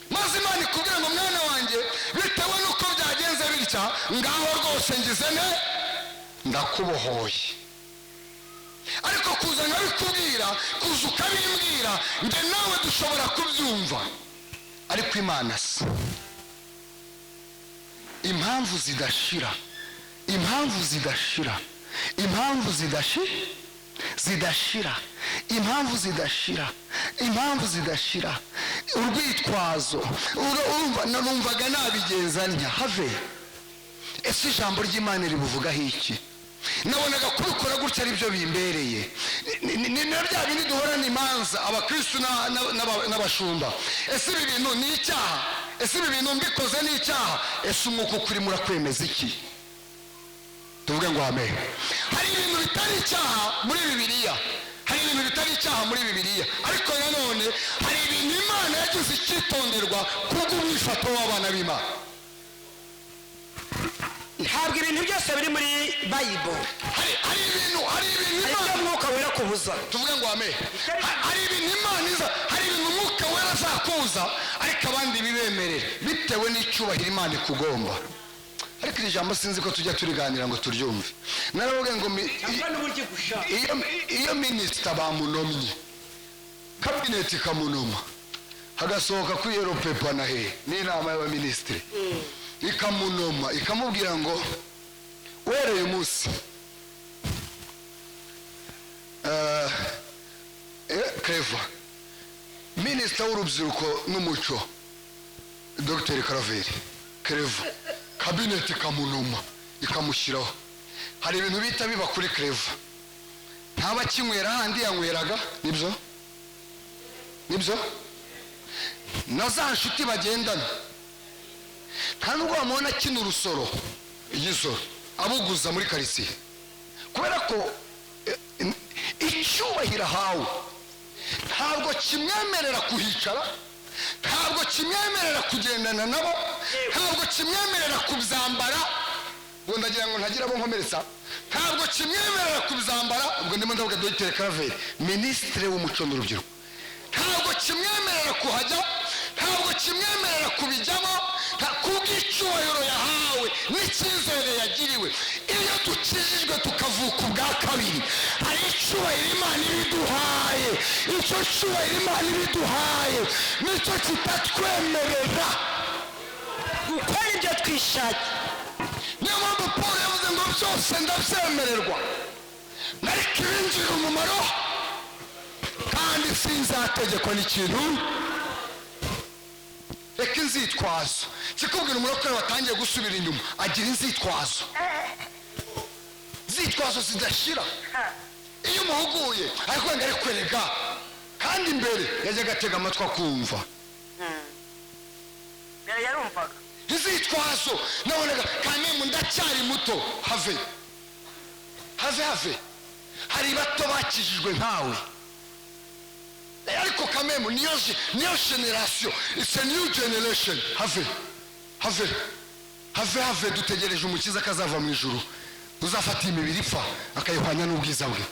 Maze Imana ikubwira ngo: "Mwana wanjye, bitewe n'uko byagenze bitya, ngaho rwose ngize ne ndakubohoye." Ariko kuza nkabikubwira, kuza ukabimbwira, njye nawe dushobora kubyumva, ariko Imana se? Impamvu zidashira, impamvu zidashira, impamvu zidashira, impamvu zidashira, impamvu zidashira, urwitwazo. Urumva, numvaga nabigenza ntya, have ese ijambo ry'Imana ribuvugaho iki? Nabonaga kubikora gutya aribyo bimbereye. Ni na bya bindi duhorana imanza, abakristu n'abashumba. Ese ibi bintu ni icyaha? Ese ibi bintu mbikoze ni icyaha? Ese umwuka ukurimo urakwemeza iki? Tuvuge ngo amen. Hari ibintu bitari icyaha muri Bibiliya, hari ibintu bitari icyaha muri Bibiliya, ariko nanone hari ibintu Imana yagize icyitonderwa kubw'umwifato w'abana b'Imana. Ntabwo ibintu byose biri muri Bible Hari ibintu hari ibyo Imana Mwuka Wera akubwira. Icyakubuza. Tuvuge ngo ame. Hari ibintu Imana iza, hari ibintu Umwuka Wera azakuza, ariko abandi bibemerere bitewe n'icyubahiro Imana ikugomba. Ariko iri jambo sinzi ko tujya turiganira ngo turyumve. Naravuga ngo Cyangwa n'uburyo gushaka. Iyo minisita bamunomye, kabineti ikamunoma, hagasohoka kuri yellow paper na he n'inama y'abaminisitiri ikamunoma, ikamubwira ngo uhereye umunsi Clever, minisita w'urubyiruko n'umuco, Dr Karaveri Clever, kabineti ikamunoma ikamushyiraho, hari ibintu bita biba kuri Clever. Ntaba akinywera handi yanyweraga. Nibyo, nibyo. Na za nshuti bagendana, nta nubwo wamubona akina urusoro, igisoro abuguza muri karitsiye, kubera ko icyubahiro ahawe ntabwo kimwemerera kuhicara, ntabwo kimwemerera kugendana nabo, ntabwo kimwemerera kubyambara. Ubwo ndagira ngo ntagira abo nkomeretsa. Ntabwo kimwemerera kubyambara. Ubwo ndimo ndavuga Dogiteri Karaveri, minisitiri w'umuco n'urubyiruko. Ntabwo kimwemerera kuhajya, ntabwo kimwemerera kubijyamo, kubw'icyubahiro yahawe n'icyizere yagiriwe. Iyo dukijijwe tukavuka ubwa kabiri, hari icyubahiro Imana ibiduhaye. Icyo cyubahiro Imana ibiduhaye nicyo kitatwemerera gukora ibyo twishakiye. Niyo mpamvu Paul yavuze ngo byose ndabyemererwa, ariko ibingirira umumaro, kandi sinzategekwa n'ikintu. Reka inzitwazo. Kikubwira umurokore watangiye gusubira inyuma agira inzitwazo, inzitwazo zidashira. Iyo umuhuguye ariko wenda ari kwerega, kandi imbere yajyaga atega amatwi akumva. Mbere yarumvaga. Inzitwazo nabonaga kamemu ndacyari muto. Have, have, have. Hari bato bakijijwe nkawe, ariko kamemu niyo generation, it's a new generation. Have, have, have, have. Dutegereje Umukiza akazava mu ijuru, uzafata imibiri ipfa akayihwanya n'ubwiza bwe.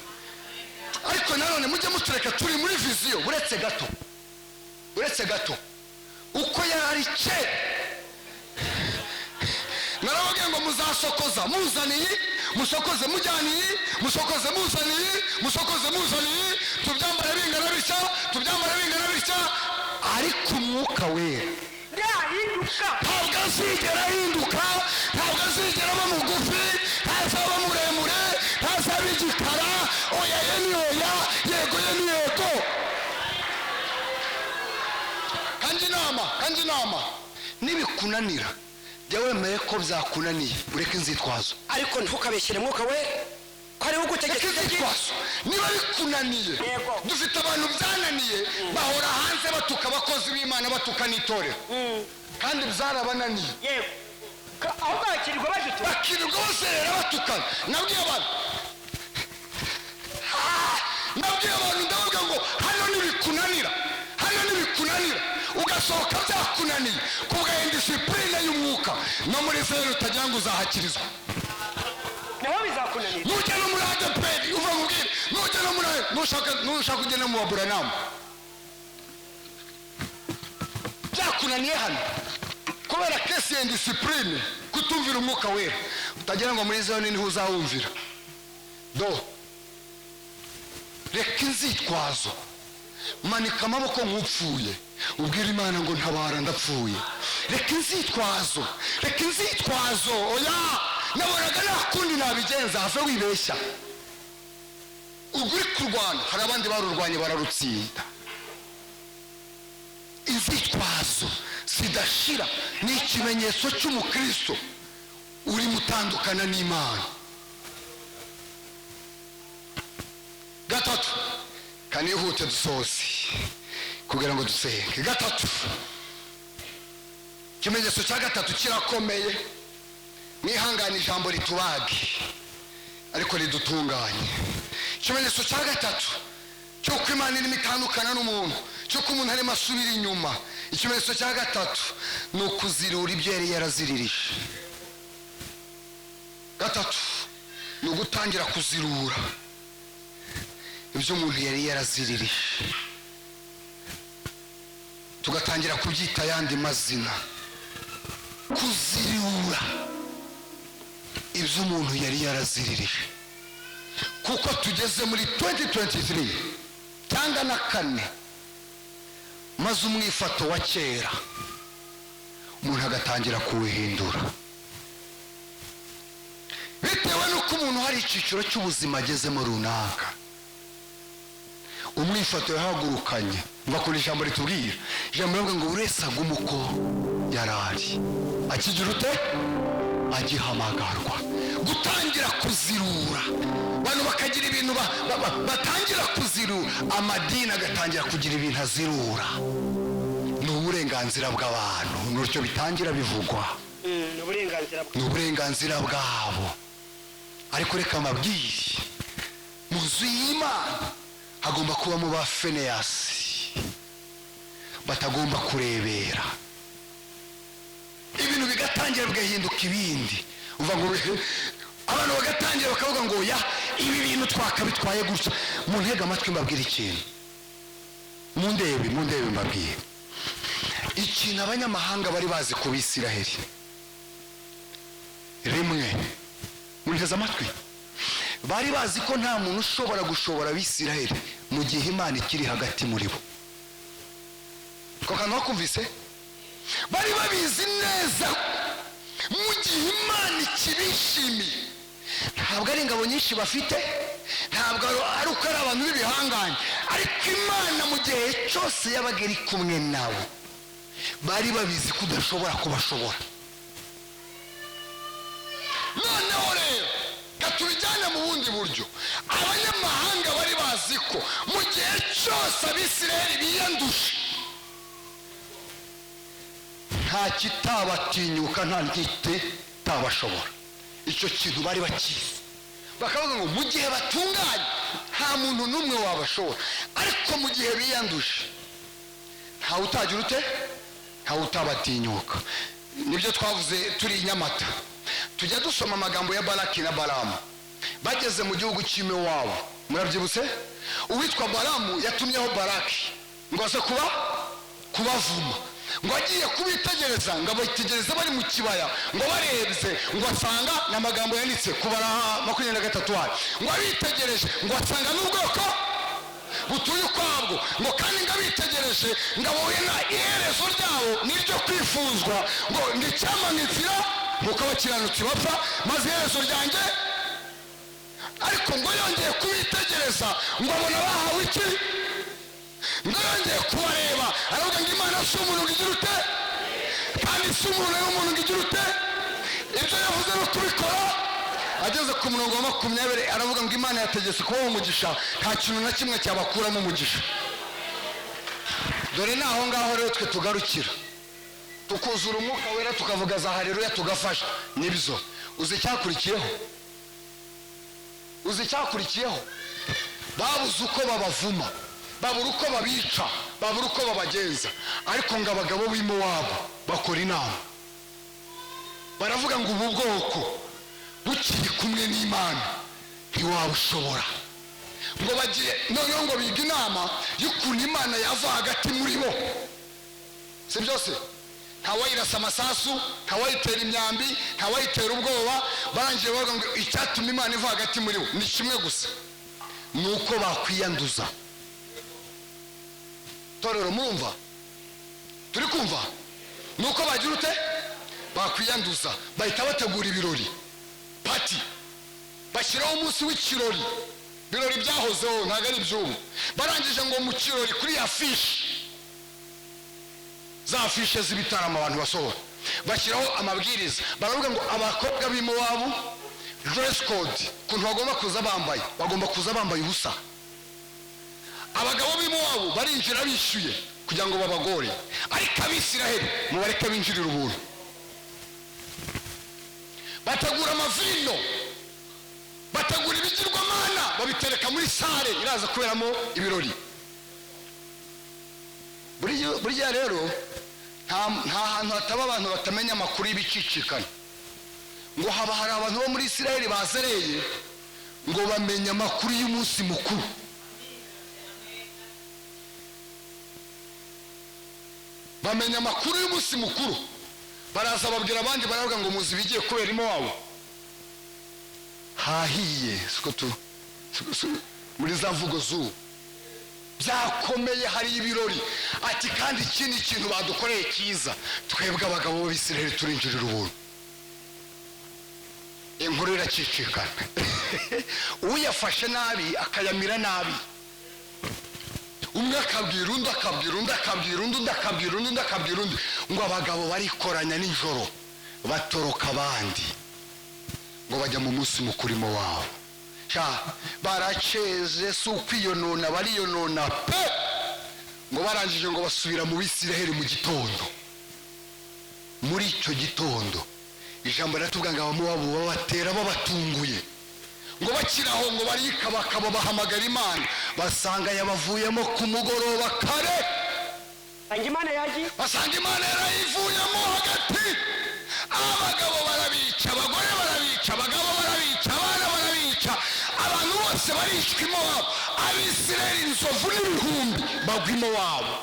Ariko nanone mujye mutureka, turi muri vision. Uretse gato, uretse gato, uko yari kera, narababwiye ngo muzasokoza muzaniye, musokoze mujyaniye, musokoze muzaniye, musokoze muzaniye, tubyambare bingana bitya, tubyambare bingana bitya. Ariko Umwuka Wera Ntahinduka. ntabwo azigera ahinduka, ntabwo azigera aba mugufi, ntazaba muremure, ntazaba igikara. Oya ye ni oya, yego ye ni yego. Kandi inama, kandi inama, nibikunanira jya wemeye ko byakunaniye, ureke inzitwazo. Ariko ntukabeshyire Mwuka Wera ko ariwe ugutegeka. Reka inzitwazo niba bikunaniye. Dufite abantu byananiye, bahora hanze batuka abakozi b'Imana, batuka n'itorero, kandi byarabananiye. Yego, aho bakirirwa badutuka. Bakirirwa baserera batukana. Nabwiye abantu, nabwiye abantu, ndavuga ngo hano nibikunanira, hano nibikunanira ugasohoka byakunaniye kubwa indiscipline y'umwuka, no muri zeru utagira ngo uzahakirizwa. Naho bizakunanira. Nujya no muri ADEPR, uva nkubwire, nujya no muri, nushaka ugenda mu baburanamu, byakunaniye hano kubera case ya indiscipline, kutumvira Umwuka Wera, utagira ngo muri zone niho uzawumvira. Do reka inzitwazo, manika amaboko nk'upfuye, ubwira Imana ngo ntabara, ndapfuye. Reka inzitwazo, reka inzitwazo. Oya, nabonaga nta kundi nabigenza. Have, wibeshya. Ubwo uri kurwana, hari abandi barurwanye bararutsinda. Inzitwazo zidashira ni ikimenyetso cy'umukristo urimo utandukana n'Imana. Gatatu, kanihute dusoze kugira ngo dusenge. Gatatu, ikimenyetso cya gatatu kirakomeye. Mwihangane ijambo ritubage ariko ridutunganye. Ikimenyetso cya gatatu cy'uko Imana irimo itandukana n'umuntu, cy'uko umuntu arimo asubira inyuma, ikimenyetso cya gatatu ni ukuzirura ibyo yari yaraziririje. Gatatu ni ugutangira kuzirura ibyo. Ibyo umuntu yari yaraziririje, tugatangira kubyita ayandi mazina. Kuzirura ibyo umuntu yari yaraziririje, kuko tugeze muri 2023 cyangwa na kane, maze umwifato wa kera umuntu agatangira kuwuhindura bitewe n'uko umuntu hari icyiciro cy'ubuzima agezemo runaka, umwifato yahagurukanye. Mbakunda ijambo ritubwira, ijambo rivuga ngo buri wese agume uko yari ari akigira ute? Agihamagarwa. Gutangira kuzirura, abantu bakagira ibintu batangira kuzirura, amadini agatangira kugira ibintu azirura. Ni uburenganzira bw'abantu, n'utyo bitangira bivugwa. Ni uburenganzira bwe. Ni uburenganzira bwabo. Ariko reka mbabwire, mu nzu y'Imana hagomba kubamo ba Feneyasi batagomba kurebera ibintu bigatangira bigahinduka ibindi. Uva ngo abantu bagatangira bakavuga ngo ya, ibi bintu twakabitwaye gutya. Muntege amatwi mbabwire ikintu, mundebe, mundebe mbabwire ikintu abanyamahanga bari bazi ku Bisiraheli. Rimwe, munteze amatwi, bari bazi ko nta muntu ushobora gushobora Abisiraheli mu gihe Imana ikiri hagati muri bo. Ako kantu bakumvise? Bari babizi neza, mu gihe Imana ikibishimiye, ntabwo ari ingabo nyinshi bafite, ntabwo ari uko ari abantu b'ibihangange, ariko Imana mu gihe cyose yabaga iri kumwe nabo, bari babizi ko udashobora kubashobora. Noneho rero katubijyane mu bundi buryo. Abanyamahanga bari bazi ko mu gihe cyose Abisirayeli biyanduje, nta kitabatinyuka, nta ntitabashobora. Icyo kintu bari bakizi, bakavuga ngo mu gihe batunganye nta muntu n'umwe wabashobora, ariko mu gihe biyanduje ntawe utagira ute? Ntawe utabatinyuka. Nibyo twavuze turi i Nyamata, tujya dusoma amagambo ya Baraki na Baramu bageze mu gihugu cy'Imowabu. Murabyibutse? Uwitwa Baramu yatumyeho Baraki ngo aze kuba kubavuma. Ngo agiye kubitegereza, ngo abitegereza bari mu kibaya, ngo barebye ngo asanga, ni amagambo yanditse Kubara 23 wayo, ngo abitegereje ngo asanga n'ubwoko butuye ukwabwo, ngo kandi ngo abitegereje ngo abonye na iherezo ryabo niryo kwifuzwa, ngo icyampa inzira nk'uko abakiranutsi bapfa, maze iherezo ryanjye. Ariko ngo yongeye kubitegereza ngo abona bahawe iki? Ngo yongeye kubareba aravuga ngo Imana si umuntu ngo igira ute? Kandi si umuntu y'umuntu ngo igira ute? Ibyo yavuze no kubikora. Ageze ku murongo wa 20 aravuga ngo Imana yategetse kubaha umugisha, nta kintu na kimwe cyabakuramo umugisha. Dore ni aho ngaho rero twe tugarukira, tukuzura Umwuka Wera, tukavuga za haleluya, tugafasha. Nibyo. Uzi icyakurikiyeho? Uzi icyakurikiyeho? Babuze uko babavuma, babura uko babica, babura uko babagenza. Ariko ngo abagabo b'Imowabu bakora inama, baravuga ngo ubu bwoko bukiri kumwe n'Imana ntiwabushobora. Ngo bagiye noneho ngo biga inama y'ukuntu Imana yava hagati muri bo. Si byose? Ntawayirasa amasasu, ntawayitera imyambi, ntawayitera ubwoba. Barangije bavuga ngo icyatuma Imana iva hagati muri bo ni kimwe gusa, ni uko bakwiyanduza. Torero, murumva? Turi kumva? Ni uko bagira ute? Bakwiyanduza. Bahita bategura ibirori, party, bashyiraho umunsi w'ikirori. Ibirori byahozeho, ntabwo ari iby'ubu. Barangije ngo mu kirori, kuri ya fiche, za affiche z'ibitaramo abantu basohora, bashyiraho amabwiriza. Baravuga ngo abakobwa b'Imowabu, dress code, ukuntu bagomba kuza bambaye, bagomba kuza bambaye ubusa. Abagabo b'Imowabu barinjira bishyuye kugira ngo babagore, ariko Abisiraheli mubareke binjirira ubuntu. Bategura amavino, bategura ibigirwamana, babitereka muri salle iraza kuberamo ibirori. Burya rero nta hantu hataba abantu batamenya amakuru y'ibicicikana. Ngo haba hari abantu bo muri Isiraheli bazereye, ngo bamenye amakuru y'umunsi mukuru. Bamenya amakuru y'umunsi mukuru, baraza babwira abandi, baravuga ngo muzi ibigiye kubera iwabo, hahiye. Siko tu muri za mvugo z'ubu, byakomeye, hari ibirori. Ati kandi iki ni ikintu badukoreye cyiza, twebwe abagabo b'Abisiraheli turinjirira ubuntu. Inkuru iracicikana, uyafashe nabi akayamira nabi, umwe akabwira undi, akabwira undi, akabwira undi, undi akabwira undi, undi akabwira undi, ngo abagabo barikoranya nijoro batoroka abandi, ngo bajya mu munsi mukuru wabo. Baraceze, si ukwiyonona, bariyonona pe. Ngo barangije ngo basubira mu Bisiraheli mu gitondo. Muri icyo gitondo ijambo riratubwira ngo Abamowabu babatera babatunguye, ngo bakiraho ngo barikabakaba, bahamagara Imana, basanga yabavuyemo ku mugoroba kare. Basanga Imana yarayivuyemo hagati. Abagabo barabica, abagore barabica, abagabo barabica, abana barabica, abantu bose barishwa iwabo. Abisirayeli inzovu n'ibihumbi bagwa iwabo,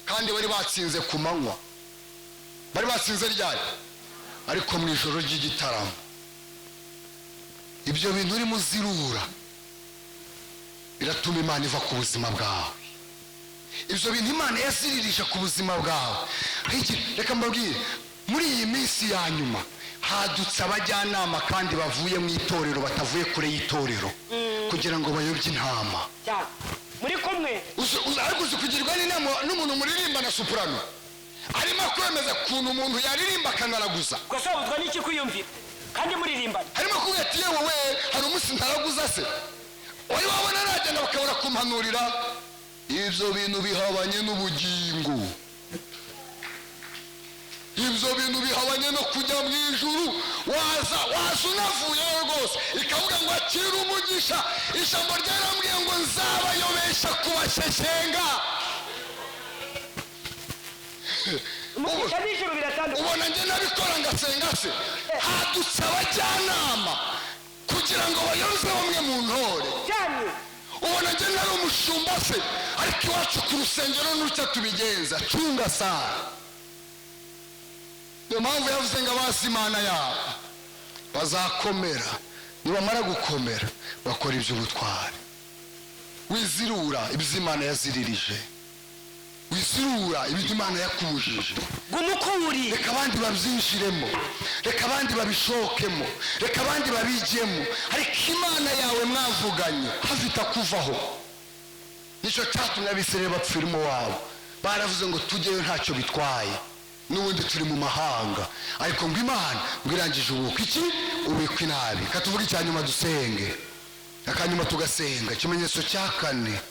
kandi bari batsinze ku manywa, bari batsinze ryari, ariko mu ijoro ry'igitaramo. Ibyo bintu urimo uzirura biratuma Imana iva ku buzima bwawe. Ibyo bintu Imana yaziririje ku buzima bwawe. Reka mbabwire, muri iyi minsi ya nyuma hadutse abajyanama kandi bavuye mu itorero, batavuye kure y'itorero, kugira ngo bayobye intama. Muri kumwe ariko uzi kugirwa n'inama n'umuntu muririmba na soprano, arimo kwemeza ukuntu umuntu yaririmba akanaraguza. Ugasabuzwa n'iki kwiyumvira kandi muririmbana? Harimo kuvuga ati yewe we, hari umunsi ntaraguza se, wari wabona nagenda bakabura kumpanurira. Ibyo bintu bihabanye n'ubugingo, ibyo bintu bihabanye no kujya mu ijuru. Waza waza unavuyeyo rwose, ikavuga ngo akira umugisha. Ijambo ryarambwiye ngo nzabayobesha kubasheshenga. Ubona njye nabikora ngasenga se. Hadutse abajyanama kugira ngo bayoze bamwe mu ntore. Ubona njye nari umushumba se, ariko iwacu ku rusengero n'utya tubigenza. Cunga sana. Niyo mpamvu yavuze ngo abazi Imana yabo bazakomera, nibamara gukomera bakora iby'ubutwari. Wizirura ibyo Imana yaziririje, wizirura ibyo Imana yakubujije. Reka abandi babyinjiremo, reka abandi babishokemo, reka abandi babijyemo, ariko Imana yawe mwavuganye hafite akuvaho. Nicyo cyatumye Abisirayeli bapfira wabo. Baravuze ngo tujyeyo ntacyo bitwaye, n'ubundi turi mu mahanga, ariko ngo Imana ngo irangije ubuka iki ubikwa inabi. Katuvuge icya nyuma dusenge, akanyuma tugasenga. Ikimenyetso cya kane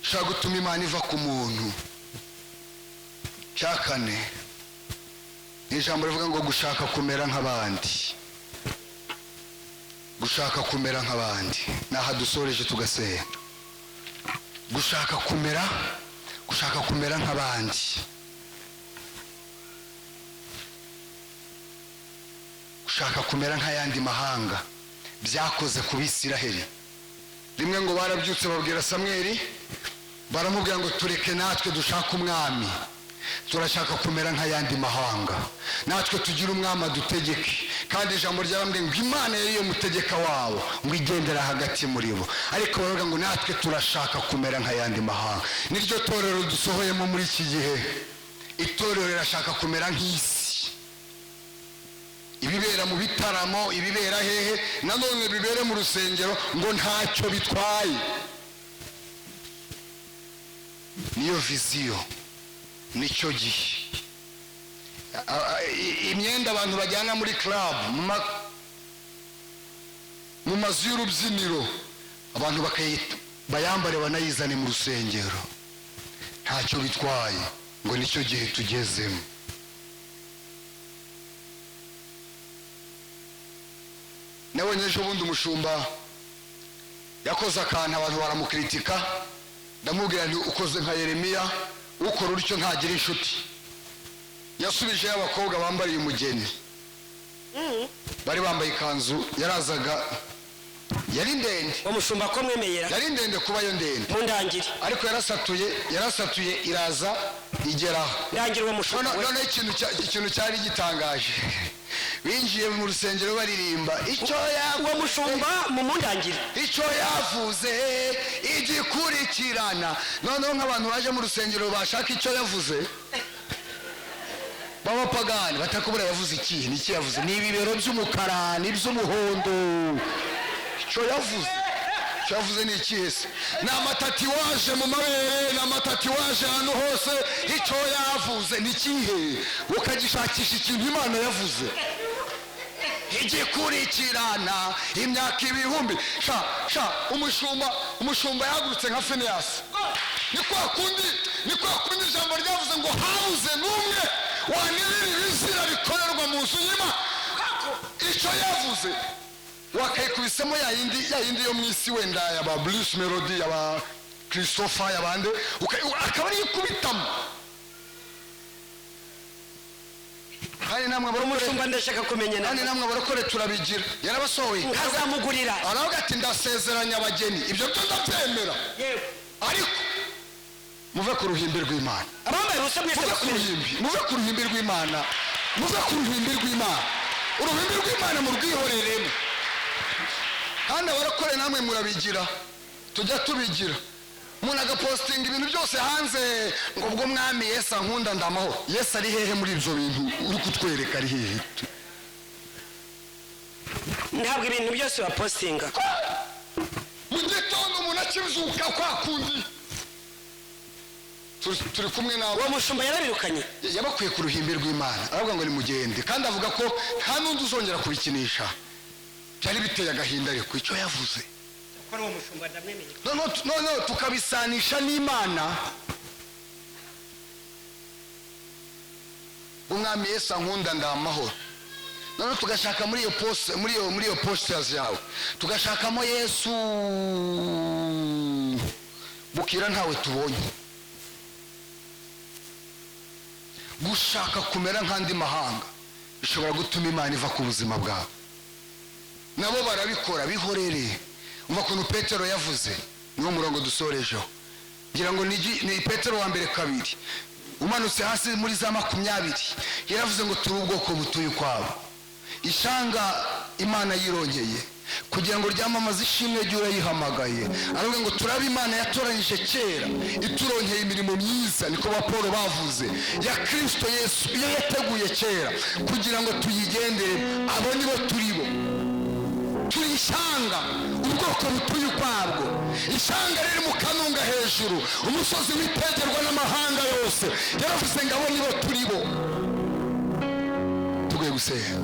gishobora gutuma Imana iva ku muntu, cya kane ni ijambo rivuga ngo gushaka kumera nk'abandi. Gushaka kumera nk'abandi ni aha dusoreje tugasenga. Gushaka kumera, gushaka kumera nk'abandi. Gushaka kumera nk'ayandi mahanga byakoze ku Bisiraheli. Rimwe ngo barabyutse babwira Samweli, baramubwira ngo tureke natwe dushaka umwami, turashaka kumera nk'ayandi mahanga, natwe tugira umwami adutegeke. Kandi ijambo ryarambwiye ngo Imana yari yo mutegeka wabo, ngo igendera hagati muri bo, ariko baravuga ngo natwe turashaka kumera nk'ayandi mahanga. Niryo torero dusohoyemo muri iki gihe. Itorero rirashaka kumera nk'isi, ibibera mu bitaramo, ibibera hehe, nanone bibere mu rusengero, ngo ntacyo bitwaye. Niyo viziyo, nicyo gihe. Imyenda abantu bajyana muri club, mu mazu y'urubyiniro, abantu bayambare banayizane mu rusengero, ntacyo bitwaye, ngo nicyo gihe tugezemo. Nabonye ejo bundi umushumba yakoze akantu abantu baramukritika, ndamubwira nti ukoze nka Yeremiya, ukora utyo ntagira inshuti. Yasubijeyo abakobwa bambariye umugeni, bari bambaye ikanzu yarazaga, yari ndende. Umushumba ko mwemeyera yari ndende kuba yo ndende mundangire, ariko yarasatuye iraza Igeraho. Ndangira uwo mushumba we. Noneho ikintu cyari gitangaje, binjiye mu rusengero baririmba icyo yavuze. Uwo mushumba mumundangire. Icyo yavuze igikurikirana. Noneho nk'abantu baje mu rusengero bashaka icyo yavuze b'abapagani batakubura, yavuze iki? Ni iki yavuze? Ni ibibero by'umukara n'iby'umuhondo. Icyo yavuze, icyo yavuze ni ikihe se? Ni amatatouage mu mabere, ni amatatouage ahantu hose. Icyo yavuze ni ikihe? Ukagishakisha ikintu Imana yavuze igikurikirana imyaka ibihumbi. Sha sha, umushumba yahagurutse nka Fineyasi. Ni kwa kundi ijambo ryavuze ngo habuze n'umwe wanirira ibizira bikorerwa mu nzu y'Imana. Icyo yavuze wakayikubisemo ya yindi yo mu isi, wenda yaba Bruce Melody, yaba Christopher, yabande, akaba ariyo ikubitamo. Kandi namwe abarokore, Umushumba ndashaka kumenya kandi nawe. namwe abarokore turabigira. Yarabasohoye. Nkazamugurira. Aravuga ati: "Ndasezeranya abageni, ibyo byo ndabyemera, ariko muve ku ruhimbi rw'Imana." Abambaye ubusa mwese Muve ku basubire. ruhimbi, muve ku ruhimbi rw'Imana, muve ku ruhimbi rw'Imana. Uruhimbi rw'Imana murwihoreremo. Kandi abarokore namwe murabigira, tujya tubigira. Umuntu agapostinga ibintu byose hanze ngo ubwo Mwami Yesu ankunda ndamahoro. Yesu ari hehe muri ibyo bintu uri kutwereka? Ari hehe? Ntabwo ibintu byose bapostinga. Mu gitondo umuntu akizuka kwa kundi turi kumwe nawe. Uwo mushumba yarabirukanye. Yabakuye ku ruhimbi rw'Imana, aravuga ngo nimugende, kandi avuga ko nta n'undi uzongera kubikinisha. Byari biteye agahinda, ariko icyo yavuze. Ko uwo mushumba ndamwemeye. Noneho tukabisanisha n'Imana. Umwami Yesu ankunda ndamahoro. Noneho tugashaka muri iyo post, muri iyo posters yawe, tugashakamo Yesu, bukira ntawe tubonye. Gushaka kumera nk'andi mahanga bishobora gutuma Imana iva ku buzima bwawe. Nabo barabikora, bihorere. Umva ukuntu Petero yavuze, niwo murongo dusorejeho, ngira ngo ni Petero wa mbere 2, umanutse hasi muri za 20. Yaravuze ngo turi ubwoko butuye ukwabo, ishyanga Imana yirongeye kugira ngo ryamamaze ishimwe ry'urayihamagaye. Aravuga ngo turabe Imana yatoranyije kera, ituronkeye imirimo myiza, niko ba Paul bavuze, ya Kristo Yesu, iyo yateguye kera kugira ngo tuyigendere. Abo nibo turi bo. Turi ishyanga, ubwoko butuye ukwabwo, ishyanga riri mu kanunga hejuru, umusozi witegerwa n'amahanga yose. Yaravuze ngo abo nibo turi bo. Tugiye gusenga.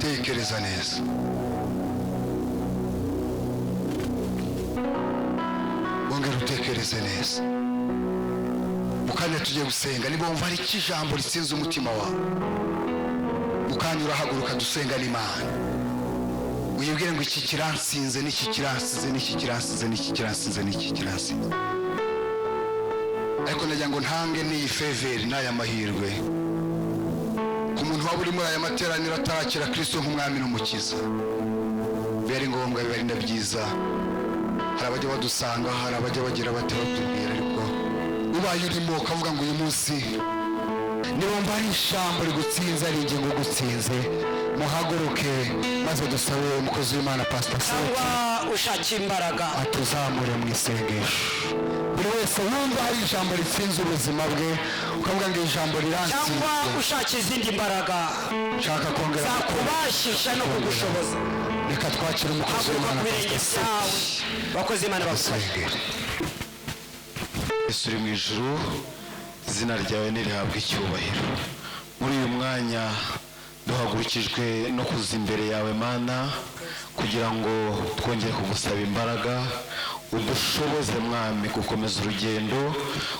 Tekereza neza. Wongera utekereze neza. Mu kanya tugiye gusenga. Niba wumva hari icyo ijambo ritsinze umutima wawe, mu kanya urahaguruka dusenga n'Imana, uyibwire ngo iki kiransinze, n'iki kiransinze, n'iki kiransinze, n'iki kiransinze, n'iki kiransinze. Ariko nagira ngo ntange n'iyi faveur n'aya mahirwe ku muntu waba uri muri aya materaniro atarakira Kristo nk'umwami n'umukiza. Biba ari ngombwa, biba ari na byiza. Hari abajya badusanga, hari abajya bagira bati batubwira, ariko ubaye urimo ukavuga ngo uyu munsi niba ari ijambo rigutsinze, ari ingingo ugutsinze, muhaguruke maze dusabe umukozi w'Imana Pastor Seti Cyangwa ushaka imbaraga. atuzamure mu isengesho. Buri wese wumva hari ijambo ritsinze ubuzima bwe, ukavuga ngo ijambo Cyangwa riransinze, ushaka izindi mbaraga nshaka kongera zakubashisha no kugushoboza, reka twakire umukozi haguruka w'Imana ku birenge Pastor byawe. Seti. Bakozi Imana bagufashe. Dusengere. Yesu uri mu ijuru, izina ryawe nirihabwe icyubahiro. Muri uyu mwanya duhagurukijwe no kuza imbere yawe Mana, kugira ngo twongere kugusaba imbaraga, udushoboze Mwami gukomeza urugendo,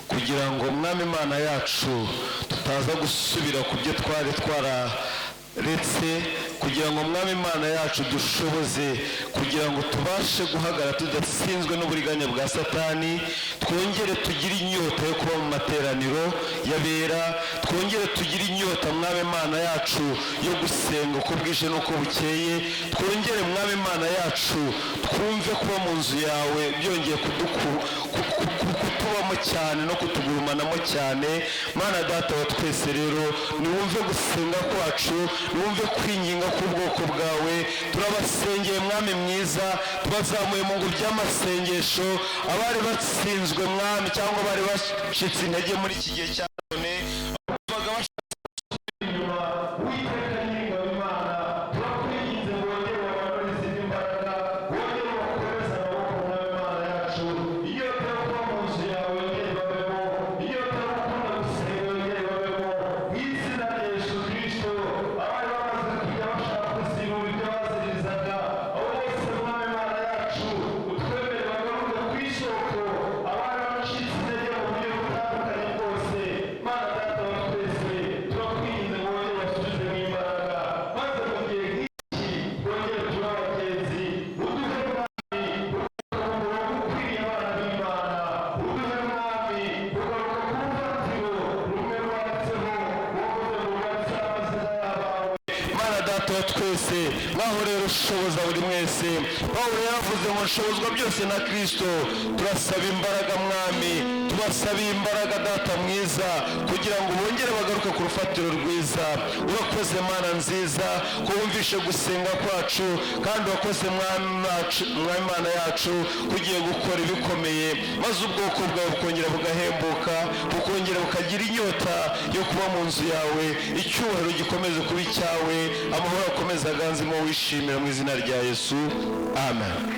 kugira ngo Mwami Imana yacu tutaza gusubira ku byo twari twararetse, kugira ngo Mwami Imana yacu dushoboze kugira ngo tubashe guhagarara tudatsinzwe n'uburiganya bwa Satani, twongere tugire inyota yo kuba mu materaniro y'abera, twongere tugire inyota Mwami Imana yacu yo gusenga uko bwije n'uko bukeye, twongere Mwami Imana yacu twumve kuba mu nzu yawe byongeye kutuba. kutubamo cyane no kutugurumanamo cyane. Mana Data wa twese, rero niwumve gusenga kwacu, niwumve kwinginga k'ubwoko bwawe. Turabasengeye, Mwami mwiza, tubazamuye mu ngobyi y'amasengesho, abari batsinzwe, Mwami, cyangwa bari bacitse intege muri iki gihe cya none, bumvaga bashaka inyuma. Uwiteka Nyiringabo Imana, turakwinginze ngo wongere ubamanure izindi mbaraga, wongere ubakomeze amaboko. Mwami Imana yacu, inyota yo kuba mu nzu yawe yongere ibabemo, inyota yo gukunda gusenga yongere ibabemo, mu izina rya Yesu Kirisito. Abari bamaze kujya bashaka kuzibura ibyo bazirizaga, abo bose, Mwami Imana yacu, utwemere bagaruke ku isoko. Abari bacitse intege mu buryo butandukanye bwose, Mana Data wa twese, turakwinginze ngo wongere ubasubizemo imbaraga, maze mu gihe nk'iki wongere tube abagenzi. Uduhe, Mwami, kugaruka mu murongo ukwiriye abana b'Imana. Uduhe, Mwami, kugaruka ku rufatiro rumwe rwanditseho wowe ngo rwanditseho amazina y'abawe. Mana Data wa twese, ngaho rero ushoboza buri mwese. Pawulo yaravuze ngo nshobozwa byose na Kirisito. Turasaba imbaraga, Mwami, tubasaba imbaraga, Data mwiza, kugira ngo bongere bagaruke ku rufatiro rwiza. Urakoze, Mana nziza, ko wumvishe gusenga kwacu, kandi urakoze, Mwami wacu, Mwami Mana yacu, ko ugiye gukora ibikomeye, maze ubwoko bwawe bukongera bugahembuka, bukongera bukagira inyota yo kuba mu nzu yawe. Icyubahiro gikomeze kuba icyawe, amahoro akomeze aganzemo wishimira, mu izina rya Yesu, amen.